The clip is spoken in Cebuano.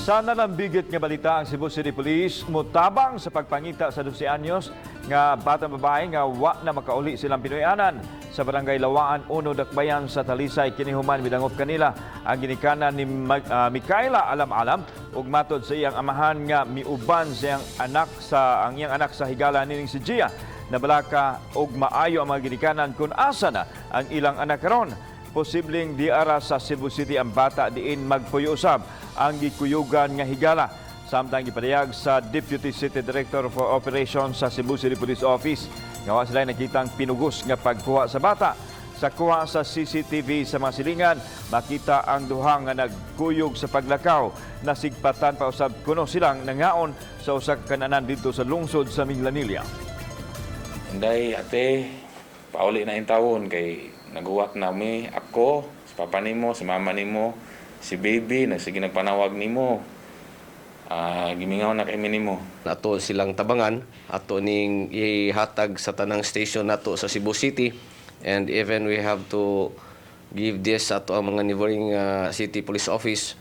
Sa nalambigit nga balita, ang Cebu City Police mutabang sa pagpangita sa 12 anyos nga batang babae nga wa na makauli silang Pinoyanan sa Barangay Lawaan 1, Dakbayan sa Talisay. Kini human midangop kanila ang ginikanan ni Mikaela Alam-Alam ug matod sa iyang amahan nga miuban sa iyang anak sa ang iyang anak sa higala nining si Gia. Nabalaka og maayo ang mga ginikanan kung asa na ang ilang anak karon. Posibleng diara sa Cebu City ang bata diin magpuyo usab ang gikuyugan nga higala. Samtang gipadayag sa Deputy City Director for Operations sa Cebu City Police Office nga wa sila nakitang pinugos nga pagkuha sa bata. Sa kuha sa CCTV sa mga silingan, makita ang duha nga nagkuyog sa paglakaw. Nasigpatan pa usab kuno silang nangaon sa usa ka kananan didto sa lungsod sa Minglanilla. Inday, ate, pauli na intawon kay naguwat nami ako, si papa nimo, si mama nimo, si baby, nagsige nagpanawag nimo. Ah, gimingaw na kay mi nimo. Ato silang tabangan, ato ning ihatag sa tanang station nato sa Cebu City, and even we have to give this ato ang mga neighboring city police office.